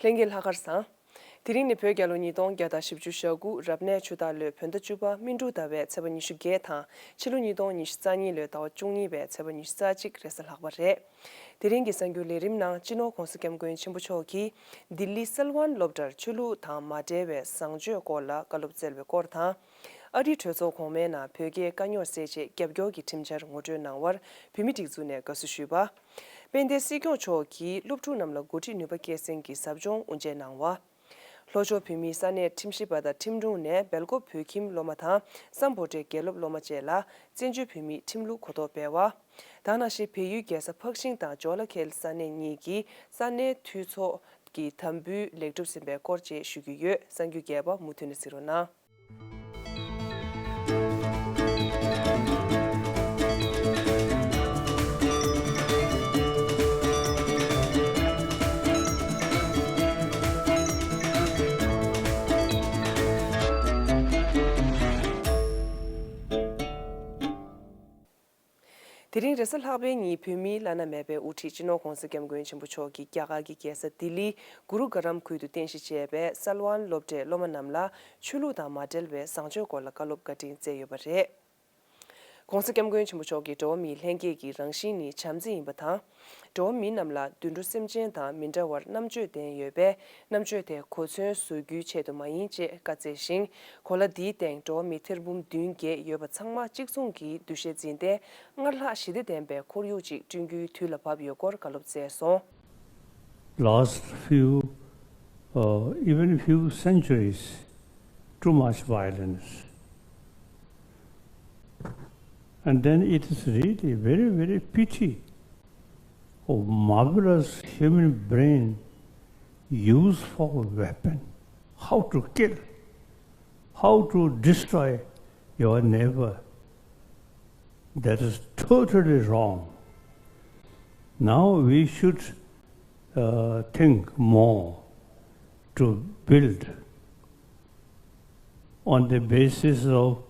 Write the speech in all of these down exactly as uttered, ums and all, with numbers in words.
ལྷན་རྒྱས་ལྷག་དཀར་བཟང་། དེ་རིང་ནི་བོད་རྒྱལ་ལོ་ཉིས་སྟོང་བརྒྱ་དང་བཞི་བཅུ་ཞེ་དགུ་རབ་གནས་ཆུ་སྟག་ལོའི་བོད་ཟླ་བཅུ་པ་སྨིན་དྲུག་ཟླ་བའི་ཚེས་པ་ཉི་ཤུ་བརྒྱད་དང་ཕྱི་ལོ་ཉིས་སྟོང་ཉི་ཤུ་རྩ་གཉིས་ལོའི་ཟླ་བ་བཅུ་གཉིས་པའི་ཚེས་པ་ཉི་ཤུ་རྩ་གཅིག་རེས་གཟའ་ལྷག་པ་རེད། དེ་རིང་གི་གསར་འགྱུར་ལས་རིམ་ནང་སྤྱི་ནོར་༧གོང་ས་༧སྐྱབས་མགོན་ཆེན་པོ་མཆོག་གིས་ལྡི་ལི་སལ་ཝན་སློབ་གྲྭར་ཆོས་ལུགས་དང་མ་འབྲེལ་བའི་བཟང་སྤྱོད་སྐོར་ལ་བཀའ་སློབ་སྩལ་བའི་སྐོར་དང་། ཨ་རིའི་གྲོས་ཚོགས་གོང་མའི་ནང་བོད་རྒྱའི་དཀའ་རྙོག་སེལ་ཆེད་རྒྱབ་སྐྱོར་གྱི་ཁྲིམས་འཆར་ངོ་སྤྲོད་གནང་བར་བོད་མི་སྒྲིག་འཛུགས་ནས་དགའ་བསུ་ཞུས་པ། དཔལ་ལྡན་སྲིད་སྐྱོང་མཆོག་གིས་སློབ་ཕྲུག་རྣམས་ལ་འགོ་ཁྲིད་ནུས་པ་སྐྱེད་སྲིང་གི་ཟབ་སྦྱོང་དབུ་འབྱེད་གནང་བ། ལྷོ་ཕྱོགས་བོད་མིའི་ས་གནས་ཁྲིམས་ཞིབ་པ་དང་ཁྲིམས་དྲུང་ནས་སྦེལ་ཀོབ་བོད་ཁྱིམ་སློབ་མ་དང་སམ་བྷོ་ཊའི་དགེ་སློབ་སློབ་མ་བཅས་ལ་བཙན་བྱོལ་བོད་མིའི་ཁྲིམས་ལུགས་གོ་རྟོགས་སྤེལ་བ། ད་ག་ནང་བཞིན་བལ་ཡུལ་རྒྱལ་ས་འཕགས་ཤིང་དང་ཇོ་ལ་ཁེལ་ས་གནས་གཉིས་ཀྱི་ས་གནས་འཐུས་ཚོགས་ཀྱི་དམ་འབུལ་ལེགས་གྲུབ་ཟིན་པའི་སྐོར་བཅས་ཞུ་རྒྱུ་ཡོད། གསར་འགྱུར་རྒྱས་པ་མུ་མཐུད་ནས་གཟིགས་རོགས་གནང་། དེ་རིང་རེས་གཟའ་ལྷག་པའི་ཉིན་བོད་མིའི་བླ་ན་མེད་པའི་དབུ་ཁྲིད་སྤྱི་ནོར་༧གོང་ས་༧སྐྱབས་མགོན་ཆེན་པོ་མཆོག་གིས་རྒྱ་གར་གྱི་རྒྱལ་ས་ལྡི་ལིའི་གུ་རུ་གྷ་རམ་ཁུལ་དུ་རྟེན་གཞི་བྱས་པའི་སལ་ཝན་སློབ་གྲྭའི་སློབ་མ་རྣམས་ལ་ཆོས་ལུགས་དང་མ་འབྲེལ་བའི་བཟང་སྤྱོད་སྐོར་ལ་བཀའ་སློབ་བཀའ་དྲིན་སྩལ་ཡོད་པ་རེད། ༧གོང་ས་༧སྐྱབས་མགོན་ཆེན་པོ་མཆོག་གིས་འགྲོ་བ་མིའི་ལྷན་སྐྱེས་ཀྱི་རང་བཞིན་ནི་བྱམས་བརྩེ་ཡིན་པ་དང་། འགྲོ་བ་མི་རྣམས་ལ་དུད་འགྲོ་སེམས་ཅན་དང་མི་འདྲ་བར་རྣམ་དཔྱོད་ལྡན་ཡོད་པས། རྣམ་དཔྱོད་དེ་གོ་མཚོན་བཟོ་རྒྱུའི་ཆེད་དུ་མ་ཡིན་ཅེས་བཀའ་སྩལ་ཞིང་། གོ་ལ་འདིའི་སྟེང་འགྲོ་བ་མི་ཐེར་འབུམ་བདུན་བརྒྱད་ཡོད་པ་ཚང་མ་གཅིག་མཚུངས་ཀྱི་འདུ་ཤེས་འཛིན་ཏེ། སྔར་ལྷག་ཞི་བདེ་ལྡན་པའི་ཁོར་ཡུག་ཅིག་བསྐྲུན་རྒྱུའི་དུས་ལ་བབ་ཡོད་སྐོར་བཀའ་སློབ་སྩལ་སོང་། Last few, uh, even few centuries, too much violence. And then it is really very, very pity of marvelous human brain used for weapon. How to kill, how to destroy your neighbor. That is totally wrong. Now we should, uh, think more to build on the basis of,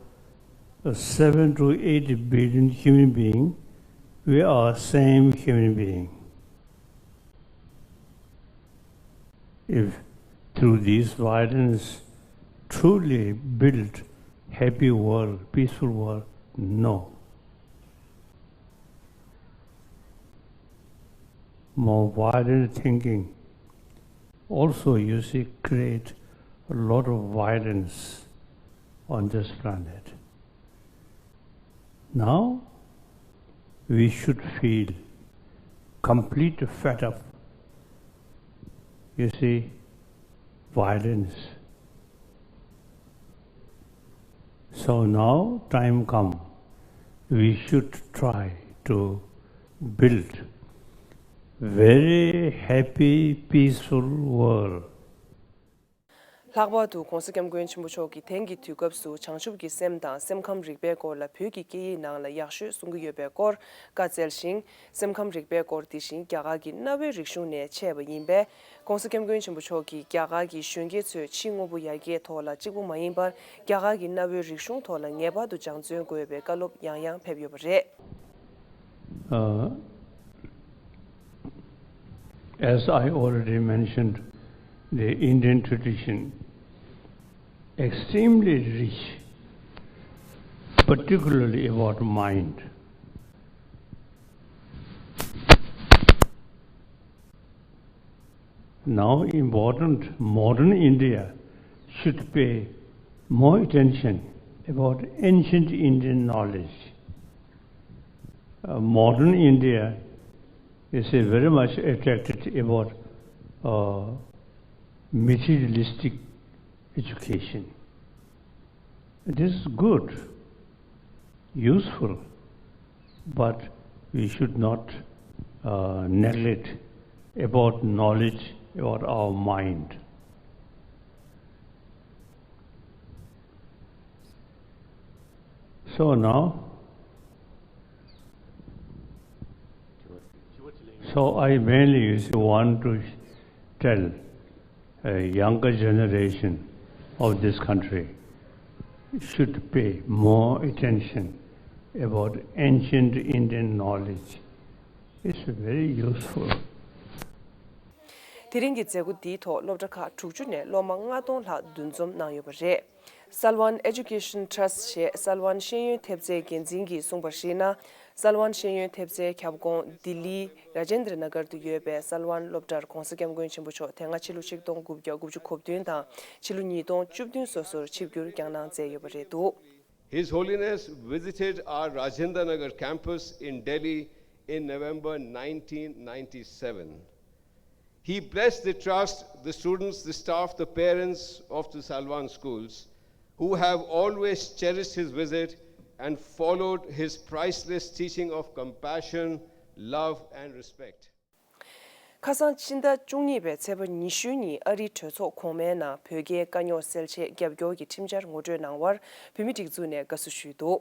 uh, seven to eight billion human being, we are same human being. If through this violence truly build happy world, peaceful world, no. More violent thinking also, you see, create a lot of violence on this planet. Now we should feel complete fed up, you see, violence. So now time come, we should try to build very happy, peaceful world. ལྷག་པར་དུ་༧གོང་ས་༧སྐྱབས་མགོན་ཆེན་པོ་མཆོག་གིས་དེང་གི་དུས་སྐབས་སུ་བྱང་ཆུབ་ཀྱི་སེམས་དང་སེམས་ཁམས་རིག་པའི་སྐོར་ལ་བོད་ཀྱི་སྐད་ཡིག་ནང་ལ་ཡག་ཤོས་གསུང་གི་ཡོད་པའི་སྐོར་བཀའ་སྩལ་ཞིང་། སེམས་ཁམས་རིག་པའི་སྐོར་དེ་བཞིན་རྒྱ་གར་གྱི་གནའ་བོའི་རིག་གཞུང་ནས་མཆེད་པ་ཡིན་པས། ༧གོང་ས་༧སྐྱབས་མགོན་ཆེན་པོ་མཆོག་གིས་རྒྱ་གར་གྱི་གཞོན་སྐྱེས་ཚོས་ཕྱི་དངོས་པོ་ཡར་རྒྱས་ཐོག་ལ་གཅིག་པུ་མ་ཡིན་པར། རྒྱ་གར་གྱི་གནའ་བོའི་རིག་གཞུང་ཐོག་ལ་ངེས་པར་དུ་སྦྱང་བརྩོན་དགོས་པའི་བཀའ་སློབ་ཡང་ཡང་ཕེབས་ཡོད་པ་རེད། Uh, as I already mentioned, the Indian tradition extremely rich, particularly about mind. Now, important modern India should pay more attention about ancient Indian knowledge. Uh, modern India is, uh, very much attracted about, uh, materialistic education. It is good, useful, but we should not, uh, neglect about knowledge, about our mind. So now, so I mainly want to tell a younger generation of this country should pay more attention about ancient Indian knowledge. It's very useful. དེ་རིང་གི་མཛད་སྒོ་འདིའི་ཐོག་སློབ་གྲྭ་ཁག་དྲུག་ཅུ་ནས་སློབ་མ་ལྔ་སྟོང་ལྷག་འདུ་འཛོམས་གནང་ཡོད་པ་རེད། Salwan Education Trust ཞེས་སལ་ཝན་ཤེས་ཡོན་ཐེབས་རྩའི་འགན་འཛིན་གྱིས་གསུངས་པར་གཞིགས་ན། སལ་ཝན་ཤེས་ཡོན་ཐེབས་རྩའི་ཁྱབ་ཁོངས་ལྡི་ལིའི་ར་ཇེན་དྲ་ན་གར་དུ་ཡོད་པའི་སལ་ཝན་སློབ་གྲྭར་༧གོང་ས་༧སྐྱབས་མགོན་ཆེན་པོ་མཆོག་དེ་སྔ་ཕྱི་ལོ་ཆིག་སྟོང་དགུ་བརྒྱ་དགུ་བཅུ་གོ་བདུན་དང་ཕྱི་ལོ་ཉིས་སྟོང་བཅུ་བདུན་སོ་སོར་ཆིབས་བསྒྱུར་བསྐྱངས་གནང་མཛད་ཡོད་པ་རེད་འདུག། His Holiness visited our Rajendra Nagar campus in Delhi in November nineteen ninety-seven. He blessed the trust, the students, the staff, the parents of the Salwan schools, who have always cherished his visit and followed his priceless teaching of compassion, love, and respect. ཁ་སང་ཕྱི་ཟླ་བཅུ་གཉིས་པའི་ཚེས་པ་ཉི་ཤུ་ཉིན་ཨ་རིའི་གྲོས་ཚོགས་གོང་མའི་ནང་བོད་རྒྱའི་དཀའ་རྙོག་སེལ་ཆེད་རྒྱབ་སྐྱོར་གྱི་ཁྲིམས་འཆར་ངོ་སྤྲོད་གནང་བར་བོད་མིའི་སྒྲིག་འཛུགས་ནས་དགའ་བསུ་ཞུས་འདུག།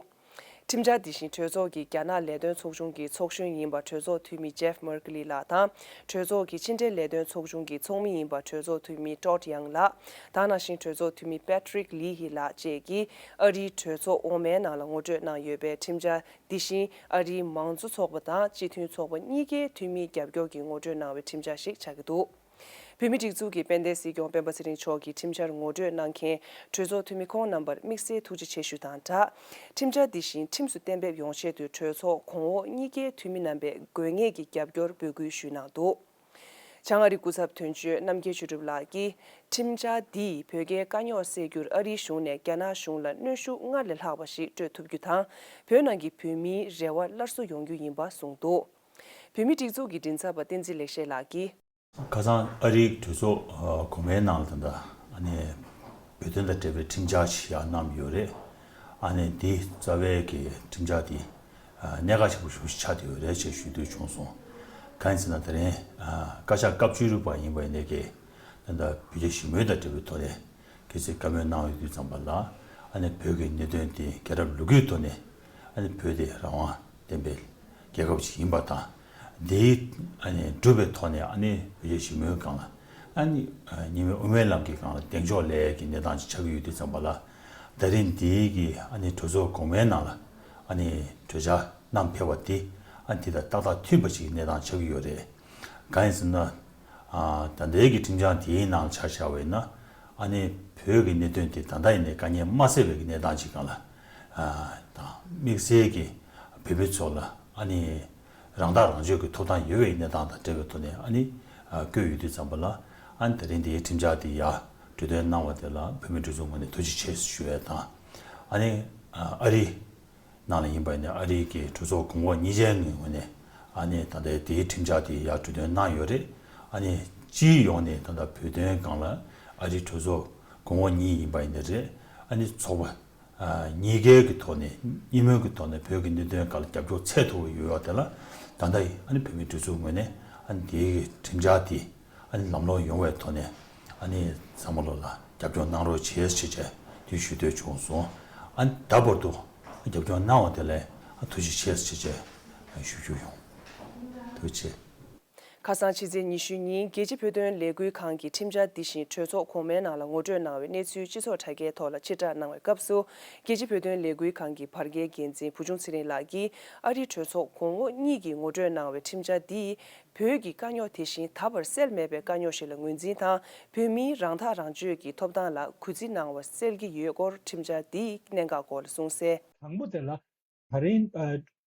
ཁྲིམས་འཆར་འདི་བཞིན་གྲོས་ཚོགས་ཀྱི་རྒྱ་ནག་ལས་དོན་ཚོགས་ཆུང་གི་ཚོགས་གཞོན་ཡིན་པ་གྲོས་ཚོགས་འཐུས་མི་ཇེབ་མར་ཀི་ལི་ལགས་དང་། གྲོས་ཚོགས་ཀྱི་ཕྱི་འབྲེལ་ལས་དོན་ཚོགས་ཆུང་གི་ཚོགས་མི་ཡིན་པ་གྲོས་ཚོགས་འཐུས་མི་ཀྲོད་ཡང་ལགས། ད་ག་ནང་བཞིན་གྲོས་ཚོགས་འཐུས་མི་པེ་ཏྲིག་ལི་ཧི་ལགས་བཅས་ཀྱིས་ཨ་རིའི་གྲོས་ཚོགས་འོག་མའི་ནང་ལ་ངོ་སྤྲོད་གནང་ཡོད་པའི་ཁྲིམས་འཆར་འདི་བཞིན་ཨ་རིའི་མང་གཙོ་ཚོགས་པ་དང་སྤྱི་མཐུན་ཚོགས་པ་གཉིས་ཀའི་འཐུས་མིའི་རྒྱབ་སྐྱོར་གྱིས་ངོ་སྤྲོད་གནང་བའི་ཁྲིམས་འཆར་ཞིག་ཆགས་ཀྱི་འདུག། བོད་མིའི་སྒྲིག་འཛུགས་ཀྱི་དཔལ་ལྡན་སྲིད་སྐྱོང་སྤེན་པ་ཚེ་རིང་མཆོག་གིས་ཁྲིམས་འཆར་ངོ་སྤྲོད་གནང་མཁན་གྲོས་ཚོགས་འཐུས་མི་ཁོང་རྣམ་པར་དམིགས་བསལ་ཐུགས་རྗེ་ཆེ་ཞུ་དང་སྦྲགས། ཁྲིམས་འཆར་འདི་བཞིན་ཁྲིམས་སུ་གཏན་འབེབས་ཡོང་ཆེད་དུ་གྲོས་ཚོགས་གོང་འོག་གཉིས་ཀའི་འཐུས་མི་རྣམ་པས་དགོས་ངེས་ཀྱི་རྒྱབ་སྐྱོར་འབོད་སྐུལ་ཞུས་གནང་འདུག། བྱང་ཨ་རི་སྐུ་ཚབ་དོན་གཅོད་རྣམ་རྒྱལ་ཆོས་གྲུབ་ལགས་ཀྱིས། ཁྲིམས་འཆར་འདིས་བོད་རྒྱའི་དཀའ་རྙོག་སེལ་རྒྱུར་ཨ་རིའི་གཞུང་ནས་རྒྱ་ནག་གཞུང་ལ་གནོན་ཤུགས་སྔར་ལས་ལྷག་པ་ཞིག་སྤྲོད་ཐུབ་རྒྱུ་དང་། བོད་ནང་གི་བོད་མིའི་རེ་བ་སླར་གསོ་ཡོང་རྒྱུ་ཡིན་པ་གསུངས་འདུག། བོད་མིའི་སྒྲིག་འཛུགས་ཀྱི་མགྲིན་ཚབ་པ་བསྟན་འཛིན་ལེགས་བཤད་ལགས་ཀྱིས། ཁ་སང་ཨ་རིའི་གྲོས་ཚོགས་གོང་མའི་ནང་ལ་ད་ལྟ་ཨ་ནི་བོད་དོན་དང་འབྲེལ་བའི་ཁྲིམས་འཆར་ཞིག་ཡར་བསྣམས་ཡོད་རེད། ཨ་ནི་འདི་རྩ་བའི་གི་ཁྲིམས་འཆར་འདི་གནད་འགག་ཆེན་པོ་ཞེ་པོ་ཞིག་ཆགས་བསྡད་ཡོད་རེད་ཅེས་ཞུ་འདོད་བྱུང་སོང་། གང་ཡིན་ཟེར་ན་དེ་རིང་བཀའ་ཤག་སྐབས་བཅུ་དྲུག་པ་ཡིན་པ་ཡིན་ནའི་གི་ད་ལྟ་བོད་རྒྱ་ཞི་མོལ་དང་འབྲེལ་བའི་ཐོག་ནས་གལ་སྲིད་བཀའ་མོལ་གནང་ཡོད་དུས་ཙམ་པ་ལ་ཨ་ནི་བོད་ཀྱི་གནད་དོན་དེ་རྒྱལ་རབས་ལོ་རྒྱུས་ཐོག་ནས་ཨ་ནི་བོད་དེ་རང་དབང་ལྡན་པའི་རྒྱལ་ཁབ་ཅིག་ཡིན་པ་དང་། དེའི་ཨ་ནི་སྒྲུབ་པའི་ཐོག་ནས་ཨ་ནི་བོད་རྒྱ་ཞི་མོལ་སྒང་ལ་ཨ་ནི་ཉི་མའི་དབུ་མའི་ལམ་གྱི་སྒང་ལ་གདེང་འཇོག་སླེབས་ཀྱི་གནས་སྟངས་ཅིག་ཆགས་ཀྱི་ཡོད་དུས་ཙམ་པ་ལ། ད་རིང་འདིའི་གི་ཨ་ནི་གྲོས་ཚོགས་གོང་མའི་ནང་ལ་ཨ་ནི་གྲོས་འཆར་བསྣམས་ཕེབས་པ་དེ་ཨ་ནི་དེ་དང་ཏག་ཏག་མཐུན་པ་ཞིག་གནས་སྟངས་ཆགས་ཀྱི་ཡོད་རེད། གང་ཡིན་ཟེར་ན། ད་ལྟའི་གི་ཁྲིམས་འཆར་དེའི་ནང་ཆ་བཞག་པ་ཡིན་ན། ཨ་ནི་བོད་ཀྱི་གནད་དོན་དེ་ད་ལྟ་ཡིན་ནའི་དཀའ་ངལ་མ་སེལ་བའི་གི་གནས་སྟངས་ཅིག་སྒང་ལ་དང་དམིགས་བསལ་གྱི་བོད་མི་ཚོ་ལ་ཨ་ནི་རང་ཐག་རང་གཅོད་ཀྱི་ཐོབ་ཐང་ཡོད་པའི་གནས་སྟངས་དང་འབྲེལ་བའི་ཐོག་ནས་ཨ་ནི་བཀོད་ཡོད་དུས་ཙམ་པ་ལ། ཨ་ནི་དེ་རིང་འདིའི་ཁྲིམས་འཆར་དེ་ཡར་གྲོས་བསྡུར་གནང་བ་དེ་ལ་བོད་མི་སྒྲིག་འཛུགས་ངོས་ནས་ཐུགས་རྗེ་ཆེ་ཞུ་ཡས་དང་། ཨ་ནི་ཨ་རི་ནང་ལ་ཡིན་པ་ཡིན་ན་ཨ་རིའི་གི་གྲོས་ཚོགས་གོང་འོག་གཉིས་ཆའི་ངོས་ནས་ཨ་ནི་ད་ལྟའི་དེའི་ཁྲིམས་འཆར་དེ་ཡར་གྲོས་བསྡུར་གནང་ཡོད་རེད། ཨ་ནི་སྤྱིའི་ཡོངས་ནས་ད་ལྟ་བོད་དོན་སྒང་ལ་ཨ་རིའི་གྲོས་ཚོགས་གོང་འོག་གཉིས་ཡིན་པ་ཡིན་ན་རེད། ཨ་ནི་ཚོགས་པ་གཉིས་ཀའི་གི་ཐོག་ནས་གཉིས་མོས་ཀྱི་ཐོག་ནས་བོད་ཀྱི་གནད་དོན་སྒང་ལ་རྒྱབ་སྐྱོར་ཚད་མཐོ་བོ་ཡོད་ཡོད་དེ་ལ་ད་ལྟ་ཡི་ཨ་ནི་བོད་མིའི་སྒྲིག་འཛུགས་ངོས་ནས་ཨ་ནི་དེའི་གི་ཁྲིམས་འཆར་དེ། ཨ་ནི་ལམ་ལྷོང་ཡོང་བའི་ཐོག་ནས་ཨ་ནི་ཚང་མ་ལོ་ལ་རྒྱབ་སྐྱོར་གནང་རོགས་བྱེད་ཅེས་བྱས་དེ་ཞུ་འདོད་བྱུང་སོང་། ཨ་ནི་ད་བར་དུ་རྒྱབ་སྐྱོར་གནང་བ་དེ་ལ་ཐུགས་རྗེ་ཆེ་ཞེས་བྱས་ཞུ་རྒྱུ་ཡོང་། ཐུགས་རྗེ་ཆེ། ཁ་སང་ཕྱི་ཚེས་ཉི་ཤུ་ཉིན་རྒྱལ་སྤྱིའི་བོད་དོན་ལས་འགུལ་ཁང་གི་ཁྲིམས་འཆར་འདི་བཞིན་གྲོས་ཚོགས་གོང་མའི་ནང་ལ་ངོ་སྤྲོད་གནང་བའི་གནས་ཚུལ་སྤྱི་ཚོགས་དྲ་རྒྱའི་ཐོག་ལ་ཕྱིར་བསྒྲགས་གནང་བའི་སྐབས་སུ། རྒྱལ་སྤྱིའི་བོད་དོན་ལས་འགུལ་ཁང་གི་བར་བརྒལ་འགན་འཛིན་བུ་ཆུང་ཚེ་རིང་ལགས་ཀྱིས་ཨ་རིའི་གྲོས་ཚོགས་གོང་འོག་གཉིས་ཀྱིས་ངོ་སྤྲོད་གནང་བའི་ཁྲིམས་འཆར་འདིས། བོད་ཀྱི་དཀའ་རྙོག་དེ་བཞིན་ད་བར་སེལ་མེད་པའི་དཀའ་རྙོག་ཞིག་ལ་ངོས་འཛིན་དང་། བོད་མིའི་རང་ཐག་རང་གཅོད་ཀྱི་ཐོབ་ཐང་ལ་གུས་བརྩི་གནང་བ་སེལ་གྱི་ཡོད་སྐོར་ཁྲིམས་འཆར་འདིའི་གནད་འགག་སྐོར་ལ་གསུངས་གསལ། དང་པོ་དེ་ལ་ད་རིང་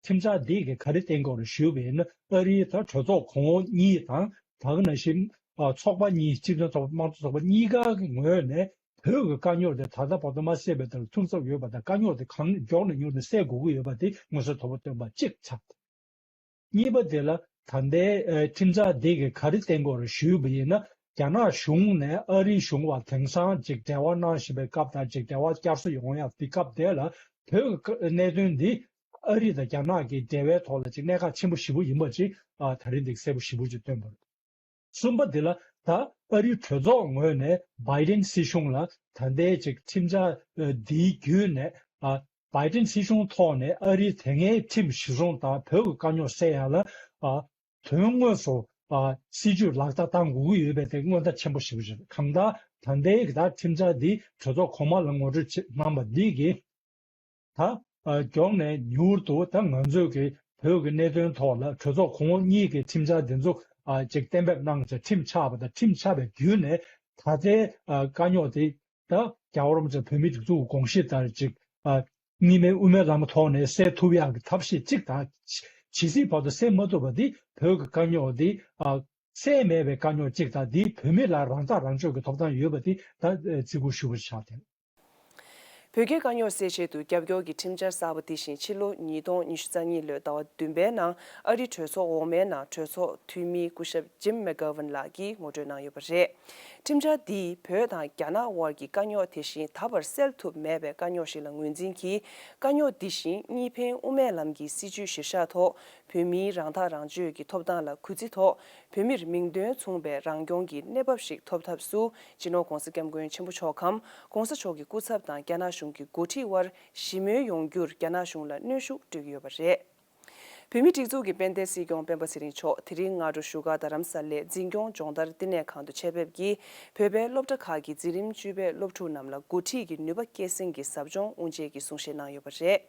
ཁྲིམས་འཆར་འདི་གི་ག་རེ་བསྟན་དགོས་རེད་ཞུས་པ་ཡིན་ན། ཨ་རིའི་ད་གྲོས་ཚོགས་གོང་འོག་གཉིས་དང་ད་ག་ནང་བཞིན་ཚོགས་པ་གཉིས་སྤྱི་མཐུན་ཚོགས་པ་དམངས་གཙོ་ཚོགས་པ་གཉིས་ཀ་གི་ངོས་ནས་བོད་ཀྱི་དཀའ་རྙོག་དེ་ད་ལྟ་བར་དུ་མ་སེལ་བའི་ཐད་ལ་ཐུགས་འཚབ་ཡོད་པ་དང་དཀའ་རྙོག་དེ་གང་མགྱོགས་ནས་མགྱོགས་ནས་སེལ་དགོས་ཀྱི་ཡོད་པ་དེ་མངོན་གསལ་དོད་པོ་བཏོན་པ་གཅིག་ཆགས། གཉིས་པ་དེ་ལ་ད་ལྟའི་ཨ་ཁྲིམས་འཆར་འདི་གིས་ག་རེ་བསྟན་དགོས་རེད་ཞུས་པ་ཡིན་ན། རྒྱ་ནག་གཞུང་ནས་ཨ་རིའི་གཞུང་བར་དེང་སང་ཅིག་འབྲེལ་བ་གནང་བཞིན་པའི་སྐབས་དང་ཅིག་འབྲེལ་བ་བསྐྱར་གསོ་ཡོང་ཡག་དེ་སྐབས་དེ་ལ་བོད་ཀྱི་གནད་དོན་འདི་ཨ་རི་དང་རྒྱ་ནག་གི་འབྲེལ་བའི་ཐོག་ལ་ཅིག་གནད་འགག་ཆེན་པོ་ཞེ་པོ་ཡིན་པ་ཅིག་ཨ་ད་རིང་འདི་གསལ་པོ་ཞེ་པོ་ཅིག་བཏོན་པ་རེད། གསུམ་པ་འདི་ལ་ད་ཨ་རིའི་གྲོས་ཚོགས་ངོས་ནས་བྷའི་ཌེན་སྲིད་གཞུང་ལ་ད་ལྟའི་ཅིག་ཁྲིམས་འཆར་འདིའི་བརྒྱུད་ནས་ཨ། བྷའི་ཌེན་སྲིད་གཞུང་ཐོག་ནས་ཨ་རིའི་དེ་སྔའི་ཁྲིམས་གཞི་བཟུང་དང་བོད་ཀྱི་དཀའ་རྙོག་སེལ་ཡག་ལ་ཨ་དོན་དངོས་སུ་ཨ་སྲིད་ཇུས་ལག་བསྟར་གཏང་དགོས་ཀྱི་ཡོད་པའི་དེ་སྔོན་བརྡ་ཆེན་པོ་ཞེ་པོ་ཞིག་རེད། གང་ལྟར་ད་ལྟའི་གི་ད་ཁྲིམས་འཆར་འདི་གྲོས་ཚོགས་གོང་མ་ལ་ངོ་སྤྲོད་བྱེད་གནང་བ་འདི་གིས་ད་ཨ་མགྱོགས་ནས་མྱུར་དུ་ད་ང་ཚོས་ཀྱི་བོད་ཀྱི་གནད་དོན་ཐོག་ལ་གྲོས་ཚོགས་གོང་འོག་གཉིས་ཀྱི་ཁྲིམས་འཆར་འདི་ཚོ་ ཨ་ཅིག་གཏན་འབེབས་གནང་བྱས་ཁྲིམས་ཆགས་པ་དང་ཁྲིམས་ཆགས་པའི་བརྒྱུད་ནས་ད་ལྟའི་ཨ་དཀའ་རྙོག་དེ་ད་རྒྱལ་བ་རིན་པོ་ཆེ་བོད་མིའི་སྒྲིག་འཛུགས་ཀྱི་དགོངས་གཞི་ལྟར་ཅིག་ཨ་གཉིས་སྨན་དབུ་མའི་ལམ་ཐོག་ནས་སེལ་ཐུབ་ཡག་གི་ཐབས་ཤེས་གཅིག་དང་། ཇི་སྲིད་བར་དུ་སེལ་མ་ཐུབ་པ་འདི་བོད་ཀྱི་དཀའ་རྙོག་འདི་ཨ་སེལ་མེད་པའི་དཀའ་རྙོག་གཅིག་དང་། འདི་བོད་མི་ལ་རང་ཐག་རང་གཅོད་ཀྱི་ཐོབ་ཐང་ཡོད་པ་འདི་ད་ཨ་བརྩི་བཀུར་ཞུ་བ་ཆགས་ཏེ། བོད་ཀྱི་དཀའ་རྙོག་སེལ་ཆེད་དུ་རྒྱབ་སྐྱོར་གྱི་ཁྲིམས་འཆར་གསར་པ་འདི་བཞིན་ཕྱི་ལོ་ཉིས་སྟོང་ཉི་ཤུ་རྩ་གཉིས་ལོའི་ཟླ་བ་བདུན་པའི་ནང་ཨ་རིའི་གྲོས་ཚོགས་འོག་མའི་ནང་གྲོས་ཚོགས་འཐུས་མི་སྐུ་ཞབས་ཇིམ་མེག་གྷ་ཝན་ལགས་ཀྱིས་ངོ་སྤྲོད་གནང་ཡོད་པ་རེད། ཁྲིམས་འཆར་འདིས་བོད་དང་རྒྱ་ནག་དབར་གྱི་དཀའ་རྙོག་དེ་བཞིན་ད་བར་སེལ་ཐུབ་མེད་པའི་དཀའ་རྙོག་ཞིག་ལ་ངོས་འཛིན་གྱིས། དཀའ་རྙོག་འདི་བཞིན་གཉིས་ཕན་དབུ་མའི་ལམ་གྱི་སྲིད་བྱུས་གཞིར་བཞག་ཐོག་བོད་མིའི་རང་ཐག་རང་གཅོད་ཀྱི་ཐོབ་ཐང་ལ་གུས་བརྩི་ཐོག་བོད་མིར་མིང་དོན་མཚུངས་པའི་རང་སྐྱོང་གི་གནས་བབ་ཞིག་ཐོབ་ཐབས་སུ། སྤྱི་ནོར་༧གོང་ས་༧སྐྱབས་མགོན་ཆེན་པོ་མཆོག་གམ་༧གོང་ས་མཆོག་གི་སྐུ་ཚབ་དང་རྒྱ་ནག་གཞུང་གི་འགོ་ཁྲིད་དབར་ཞི་མོལ་ཡོང་རྒྱུར་རྒྱ་ནག་གཞུང་ལ་གནོན་ཤུགས་སྤྲོད་ཀྱི་ཡོད་པ་རེད། བོད་མིའི་སྒྲིག་འཛུགས་ཀྱི་དཔལ་ལྡན་སྲིད་སྐྱོང་སྤེན་པ་ཚེ་རིང་མཆོག་དེ་རིང་སྔ་དྲོ་བཞུགས་སྒར་རྡ་རམ་ས་ལའི་འཛིན་སྐྱོང་སྦྱོང་བརྡར་བསྟི་གནས་ཁང་དུ་ཆེད་ཕེབས་ཀྱིས་བོད་པའི་སློབ་གྲྭ་ཁག་གི་འཛིན་རིམ་བཅུ་པའི་སློབ་ཕྲུག་རྣམས་ལ་འགོ་ཁྲིད་ཀྱི་ནུས་པ་སྐྱེད་སྲིང་གི་ཟབ་སྦྱོང་དབུ་འབྱེད་ཀྱི་གསུང་བཤད་གནང་ཡོད་པ་རེད།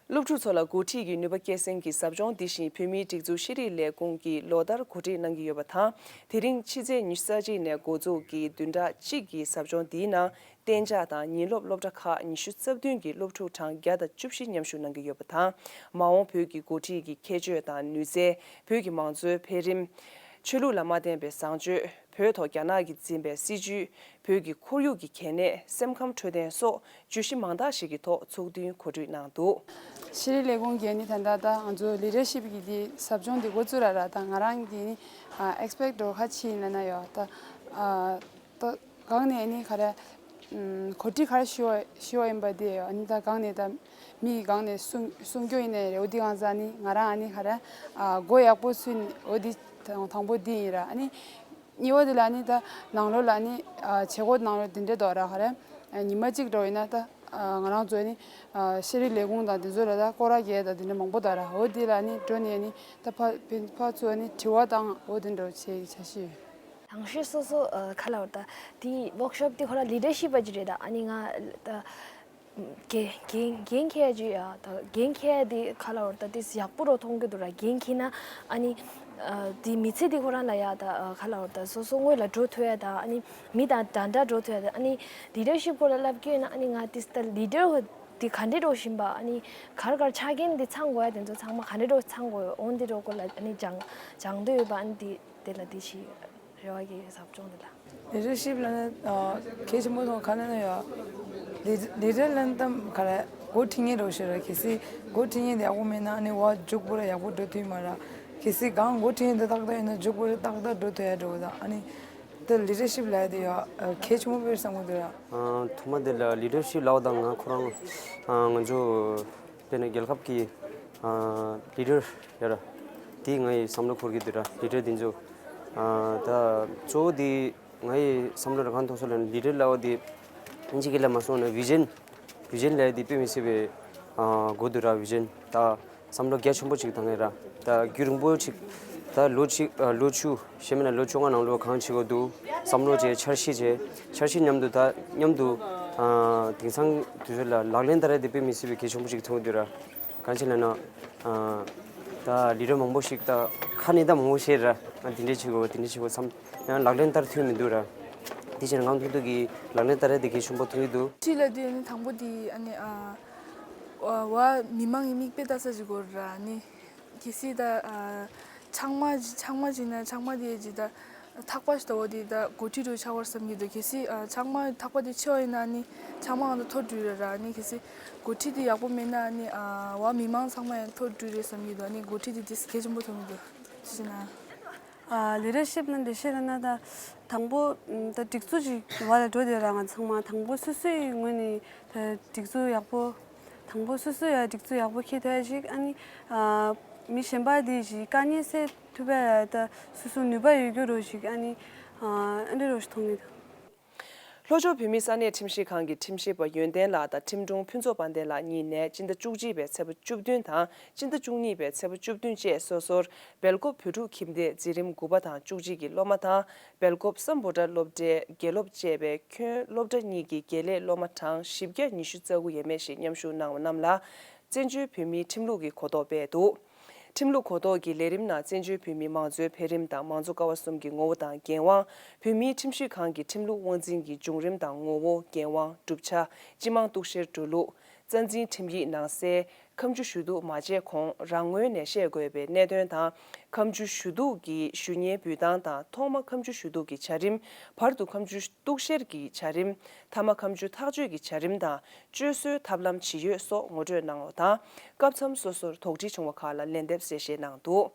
སློབ་ཕྲུག་ཚོ་ལ་འགོ་ཁྲིད་ཀྱི་ནུས་པ་སྐྱེད་སྲིང་གི་ཟབ་སྦྱོང་འདི་བཞིན་བོད་མིའི་སྒྲིག་འཛུགས་ཤེས་རིག་ལས་ཁུངས་ཀྱིས་ལོ་ལྟར་གོ་སྒྲིག་གནང་གི་ཡོད་པ་དང་། དེ་རིང་ཕྱི་ཚེས་ཉི་ཤུ་རྩ་གཅིག་ནས་འགོ་འཛུགས་ཀྱིས་བདུན་ཕྲག་གཅིག་གི་ཟབ་སྦྱོང་འདིའི་ནང་གཏན་འཇགས་དང་ཉིན་སློབ་སློབ་གྲྭ་ཁག་ཉི་ཤུ་རྩ་བདུན་གྱི་སློབ་ཕྲུག་གྲངས་བརྒྱ་དང་བཅུ་བཞི་མཉམ་ཞུགས་གནང་གི་ཡོད་པ་དང་། མ་འོངས་བོད་ཀྱི་འགོ་ཁྲིད་ཀྱི་ཁྱད་ཆོས་དང་ནུས་རྩལ། བོད་ཀྱི་མང་གཙོའི་འཕེལ་རིམ། ཆོས་ལུགས་ལ་མ་བརྟེན་པའི་བཟང་སྤྱོད། བོད་ཐོག་རྒྱ་ནག་གིས་འཛིན་པའི་སྲིད་བྱུས། བོད་ཀྱི་ཁོར་ཡུག་གི་གལ་གནད། སེམས་ཁམས་འཕྲོད་བསྟེན་སོགས་བརྗོད་གཞི་མང་དག་ཞིག་གི་ཐོག་ཚོགས་འདུའི་གོ་སྒྲིག་གནང་འདུག་ཤེས་རིག་ལས་ཁུངས་ཀྱིས་ནི་ད་ལྟ་ད་ང་ཚོ་ལི་ཌར་ཤིབ་ཀྱི་དེ་ཟབ་སྦྱོང་དེ་འགོ་བཙུགས་ར་ར། ད་ང་རང་གིས་ནི་ཨེག་སི་པེག་འགྲོ་ཁ་ཕྱིན་ལ་ན་ཡོད་ད། ད་གང་ནས་ནི་ག་རེ་གོ་སྒྲིག་ག་རེ་ཞུ་བ་ཞུ་བ་ཡིན་པ་དེ་ཡོད། ཨ་ནི་ད་གང་ནས་ད་མི་གང་ནས་གསུང་གསུང་རྒྱུ་ཡིན་ནའི་རེད། འོ་དེ་གང་ཟག་ནི་ང་རང་ཨ་ནི་ག་རེ་མགོ་ཡག་པོ་ཚུད་འོ་དེ་དང་དང་པོ་དེ་ཡིན་ར། ཨ་ནི། གཉིས་པ་དེ་ལ་ནི་ད་ནང་ལོགས་ལ་ནི་ཨ་བྱེད་སྒོ་ནང་ལོགས་དེ་འདྲས་འདུག་ར། ག་རེ་ཨ་ཉི་མ་གཅིག་འགྲོ་ཡིན་ན་ད་ཨ་ང་རང་ཚོ་ནི་ཨ་ཤེས་རིག་ལས་ཁུངས་དང་དེ་ཚོ་ལ་ད་སྐོར་ར་རྒྱག་ད་དེ་འདྲས་མང་པོ་འདུག་ར། འོ་དེ་ལ་ནི་འགྲོ་ནས་ནི་ད་ཕ་ཕ་ཕ་ཚོ་ནི་དྲི་བ་དང་འོ་དེ་འདྲ་བྱེད་ཀྱི་འཆར་གཞི་ཡོད། རང་ཤེས་སོ་སོ་ཨ་ག་ལ་བར་ད་དེ་ཝོག་ཤོབ་དེ་ཁོ་རང་ལི་ཌར་ཤིབ་པ་ཅིག་རེད། ད་ཨ་ནི་ང་ད། འགན་འགན་འགན་འཁྱེར་ཡ་ཅིག་ཡ་ད་འགན་འཁྱེར་ཡ་དེ་ག་ལ་བར་ད་དེ་ཡག་པོ་རོ་མཐོང་གི་འདུག་ར། འགན་འཁྱེར་ན་ཨ་ནི་ཨ་དེ་མི་ཚེ་དེ་ཁོ་རང་ལ་ཡ་ད་ག་ལ་བར་ད་སོ་སོ་སྔོན་ལ་འགྲོ་ཐུབ་ཡ་ད། ཨ་ནི་མི་དང་འདྲ་འདྲ་འགྲོ་ཐུབ་ཡ་ད། ཨ་ནི་ལི་ཌར་ཤིབ་སྐོར་ལ་ལབ་ཀྱི་ཡོད་ན་ཨ་ནི་ང་དེ་ད་ལི་ཌར་དེ་ག་འདྲས་འགྲོ་བཞིན་པ། ཨ་ནི་གར་གར་ཆ་རྐྱེན་དེ་ཚང་དགོས་ཡ་དེ་ཚོ་ཚང་མ་ག་འདྲས་འགྲོ་ཚང་དགོས་འོན་དེ་འགྲོ་སྐོར་ལ་ཨ་ནི་སྦྱང་སྦྱང་འདོད་ཡོད་པ། ཨ་ནི་དེ་དེ་ལ་དེ་ཞིག་རེ་བ་གི་ཟབ་སྦྱོང་དེ་ལ། ལི་ཌར་ཤིབ་ལ་ནི་ཨ་གལ་ཆེན་པོ་མཐོང་། ག་ལ་ན་ཡོད། ལི་ལི་ཌར་ལ་ནི་ད་ག་རེ་འགོ་ཁྲིད་མཁན་འདྲ་བོ་ཞིག་རེད། གལ་སྲིད་འགོ་ཁྲིད་མཁན་དེ་ཡག་པོ་མེད་ན་ཨ་ནི་བ་མཇུག་པོ་ར་ཡག་པོ་འགྲོ་ཐུབ་མ་ར། གལ་སྲིད་གང་འགོ་ཁྲིད་མཁན་དེ་ཏག་ཏག་ཡིན་ན་མཇུག་པོ་ར་ཏག་ཏག་འགྲོ་ཐུབ་ཡ་འདྲ་བོ་དང་། ཨ་ནི་ད་ལི་ཌར་ཤིབ་ལ་ཡ་དེ་ཡོད་གལ་ཆེན་པོ་དཔེ་བསམ་གི་འདུག་ར། ཨ་ཐོག་མ་དེ་ལ་ལི་ཌར་ཤིབ་ལབ་དང་ང་ཁོ་རང་ཨ་ང་ཚོ་དཔེར་ན་རྒྱལ་ཁབ་ཀྱི་ཨ་ལི་ཌར་ཡ་ར་དེ་ང་ཡི་བསམ་བློ་འཁོར་གྱི་འདུག་ར། ལི་ཌར་དེ་ཚོ་ཨ་ད་གཙོ་བོ་དེ་ང་ཡི་བསམ་བློ་ར་གང་མཐོང་སོང་ལ་ལི་ཌར་ལབ་དེ་ཨིན་ཇི་སྐད་ལ་མ་སོང་ན་བི་ཞན་བི་ཞན་ལབ་དེ་དཔེ་མི་སྲིད་པའི་ཨ་དགོས་འདུག་ར། བི་ཞན་ད་བསམ་བློ་རྒྱ་ཆེན་པོ་ཅིག་བཏང་ཡ་ར། ད་རྒྱུན་རིང་པོ་ཅིག་ད་ལོ་གཅིག་ཨ་ལོ་བཅུ་གཞན་མིན་ན་ལོ་བཅོ་ལྔ་ནང་ལོགས་གང་བྱེད་དགོས་འདུག་བསམ་བློ་བྱས་འཆར་གཞི་བྱས་འཆར་གཞི་མཉམ་དུ་ད་མཉམ་དུ་ཨ་དེང་སང་དུས་ཚོད་ལ་ལག་ལེན་བསྟར་ཡ་དེ་དཔེ་མི་སྲིད་པའི་གལ་ཆེན་པོ་ཅིག་མཐོང་གི་འདུག་ར། གང་ཅི་ལབ་ན་ཨ་ད་ལི་ཌར་མང་པོ་ཞིག་ད་ཁ་ནས་ད་མང་པོ་བཤད་ར། ཨ་དེ་འདྲས་བྱེད་དགོས་དེ་འདྲས་བྱེད་དགོས་བསམ་ཡང་ལག་ལེན་བསྟར་ཐུབ་མི་འདུག་ར། དེ་བྱས་ན་ང་ཐུག་ཐུག་གི་ལག་ལེན་བསྟར་ཡ་དེ་གལ་ཆེན་པོ་མཐོང་གི་འདུག་ཁྲིད་ལ་དེ་ནི་དང་པོ་དེ་ཨ་ནི་ཨ་བ་མི་མང་གི་མིག་དཔེ་ལྟ་ས་ཅིག་དགོས་ར་ནི། གལ་སྲིད་ད་ཨ་ཚང་མ་ཚང་མ་ཅིག་ན་ཚང་མ་དེ་ཅིག་ད་ཐག་པ་ཞིག་ད་འོ་དེ་ད་འགོ་ཁྲིད་རུ་ཆགས་པར་བསམ་གྱི་འདུག་གལ་སྲིད་ཨ་ཚང་མ་ཐག་པ་དེ་ཆེ་བ་ཡིན་ན་ནི་ཚང་མ་ང་ཚོ་མཐོ་འགྲོ་ར་ར་ནི། གལ་སྲིད་འགོ་ཁྲིད་དེ་ཡག་པོ་མེད་ན་ནི་ཨ་བ་མི་མང་ཚང་མ་ཡང་མཐོ་འགྲོ་རེད་བསམ་གྱི་འདུག་ནི་འགོ་ཁྲིད་དེ་དེ་གལ་ཆེན་པོ་མཐོང་གི་འདུག་ཅི་ཞིག་ན། ཨ་ལི་ཌར་ཤིབ་ལ་འགྲེལ་བཤད་ལ་ན་ད་དང་པོ་ད་སྒྲིག་འཛུགས་ཅིག་བ་ལ་འགྲོ་དེ་ར། ང་ཚང་མ་དང་པོ་སོ་སོའི་ངོས་ནས་ད་སྒྲིག་འཛུགས་ཡག་པོ་དང་པོ་སོ་སོ་ཡ་སྒྲིག་འཛུགས་ཡག་པོ་འཁྱེར་ཐུབ་ཡ་ཞིག་ཨ་ནི་ཨ་མི་གཞན་པ་དེ་ཞིག་དཀའ་ངལ་སེལ་ཐུབ་པ་ལ་ད་སོ་སོ་ནུས་པ་ཡོད་རྒྱུ་རོ་ཞིག་ཨ་ནི་ཨ་འདྲ་རོ་ཞིག་མཐོང་གི་འདུག་ལྷོ་ཕྱོགས་བོད་མིའི་ས་གནས་ཁྲིམས་ཞིབ་ཁང་གི་ཁྲིམས་ཞིབ་པ་ཡོན་ཏན་ལགས་དང་ཁྲིམས་དྲུང་ཕུན་ཚོགས་དཔལ་ལྡན་ལགས་གཉིས་ནས་སྤྱི་ཟླ་བཅུ་གཅིག་པའི་ཚེས་པ་བཅུ་བདུན་དང་སྤྱི་ཟླ་བཅུ་གཉིས་པའི་ཚེས་པ་བཅུ་བདུན་བཅས་སོ་སོར་སྦེལ་ཀོབ་བོད་ཕྲུག་ཁྱིམ་སྡེའི་འཛིན་རིམ་དགུ་པ་དང་བཅུ་གཅིག་གི་སློབ་མ་དང་། སྦེལ་ཀོབ་སམ་བྷོ་ཊ་སློབ་གྲྭའི་དགེ་སློབ་བཅས་པའི་ཁྱོན་སློབ་གྲྭ་གཉིས་ཀྱི་དགེ་ལས་སློབ་མ་གྲངས་བཞི་བརྒྱ་ཉི་ཤུ་རྩ་དགུ་ཡས་མས་ཤིག་མཉམ་ཞུགས་གནང་བ་རྣམས་ལ་བཙན་བྱོལ་བོད་མིའི་ཁྲིམས་ལུགས་ཀྱི་གོ་རྟོགས་སྤེལ་འདུག་ཁྲིམས་ལུགས་གོ་རྟོགས་ཀྱི་ལས་རིམ་ནང་བཙན་བྱོལ་བོད་མིའི་མང་གཙོའི་འཕེལ་རིམ་དང་མང་གཙོ་ཀ་བ་གསུམ་གྱི་ངོ་བོ་དང་འགན་དབང་། བོད་མིའི་ཁྲིམས་ཞིབ་ཁང་གི་ཁྲིམས་ལུགས་དབང་འཛིན་གྱི་བྱུང་རིམ་དང་ངོ་བོ། འགན་དབང་། བསྒྲུབ་བྱ། སྤྱི་དམངས་གཏུག་བཤེར་འགྲོ་ལུགས། རྩ་འཛིན་ཁྲིམས་ཡིག་ནང་གསལ། ཁ་མཆུ་ཞུ་གཏུག་མ་བྱས་གོང་རང་ངོས་ནས་བཤད་དགོས་པའི་གནད་དོན་དང་། ཁ་མཆུ་ཞུ་གཏུག་གི་ཞུ་སྙན་འབུལ་སྟངས་དང་ཐོག་མ་ཁ་མཆུ་ཞུ་གཏུག་གི་བྱ་རིམ། བར་དུ་ཁ་མཆུ་གཏུག་བཤེར་གྱི་བྱ་རིམ། མཐའ་མ་ཁ་མཆུ་ཐག་གཅོད་ཀྱི་བྱ་རིམ་དང་། སྤྱོད་སྲོལ་ཐབས་ལམ་ཇི་ཡོད་སོགས་ངོ་སྤྲོད་གནང་བ་དང་། སྐབས་མཚམས་སོ་སོར་དོགས་འདྲི་བྱུང་བ་ཁག་ལ་ལན་འདེབས་གསལ་བཤད་གནང་འདུག།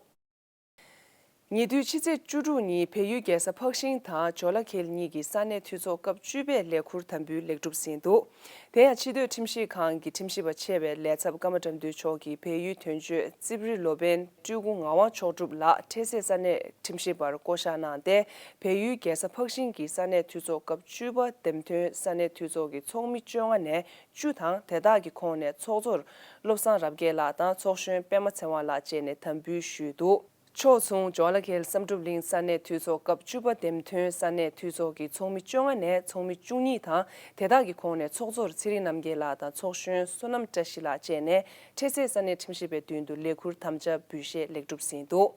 ཉེ་དུས་ཕྱི་ཚེས་བཅུ་དྲུག་ཉིན་བལ་ཡུལ་རྒྱལ་ས་འཕགས་ཤིང་དང་ཇོ་ལ་ཁེལ་གཉིས་ཀྱི་ས་གནས་འཐུས་ཚོགས་སྐབས་བཅུ་པའི་ལས་ཁུར་དམ་འབུལ་ལེགས་གྲུབ་ཟིན་འདུག། དེ་ཡང་ཕྱི་སྡོད་ཁྲིམས་ཞིབ་ཁང་གི་ཁྲིམས་ཞིབ་པ་ཆེ་བའི་ལས་ཚབ་ཀརྨ་དགྲ་འདུལ་མཆོག་གིས་བལ་ཡུལ་དོན་གཅོད་རྩིབ་རི་ལོ་པཎ་སྤྲུལ་སྐུ་ངག་དབང་མཆོག་གྲུབ་ལགས་འཕྲལ་སེལ་ས་གནས་ཁྲིམས་ཞིབ་པར་བསྐོ་གཞག་གནང་སྟེ། བལ་ཡུལ་རྒྱལ་ས་འཕགས་ཤིང་གི་ས་གནས་འཐུས་ཚོགས་སྐབས་བཅུ་པ་འདེམས་ཐོན་ས་གནས་འཐུས་ཚོགས་ཀྱི་ཚོགས་མི་བཅོ་ལྔ་ནས་བཅུ་དང་། དེ་དག་གི་ཁོངས་ནས་ཚོགས་གཙོར་བློ་བཟང་རབ་རྒྱས་ལགས་དང་ཚོགས་གཞོན་པད་མ་ཚེ་དབང་ལགས་བཅས་ནས་དམ་འབུལ་ཞུས་འདུག། ཕྱོགས་མཚུངས་ཇོ་ལ་ཁེལ་བསམ་གྲུབ་གླིང་ས་གནས་འཐུས་ཚོགས་སྐབས་བཅུ་པ་འདེམས་ཐོན་ས་གནས་འཐུས་ཚོགས་ཀྱི་ཚོགས་མི་བཅོ་ལྔ་ནས་ཚོགས་མི་བཅུ་གཉིས་དང་། དེ་དག་གི་ཁོངས་ནས་ཚོགས་གཙོར་ཚེ་རིང་རྣམ་རྒྱལ་ལགས་དང་ཚོགས་གཞོན་བསོད་ནམས་བཀྲ་ཤིས་ལགས་བཅས་ནས་འཕྲལ་སེལ་ས་གནས་ཁྲིམས་ཞིབ་པའི་མདུན་དུ་ལས་ཁུར་དམ་བཅའ་འབུལ་བཞེས་ལེགས་གྲུབ་ཟིན་འདུག།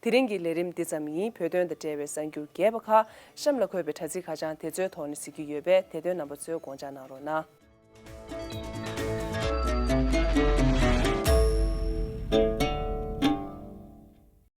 དེ་རིང་གི་ལས་རིམ་འདི་ཙམ་ཡིན། བོད་དོན་དང་འབྲེལ་བའི་གསར་འགྱུར་རྒྱས་པ་ཁག་གཤམ་ལ་འཁོད་པའི་དྲ་ཚིགས་ཁ་བྱང་དེ་ཚོའི་ཐོག་ནས་གཟིགས་རྒྱུ་ཡོད་པས། དེ་དོན་རྣམ་པ་ཚོས་དགོངས་འཇགས་གནང་རོགས་གནང་།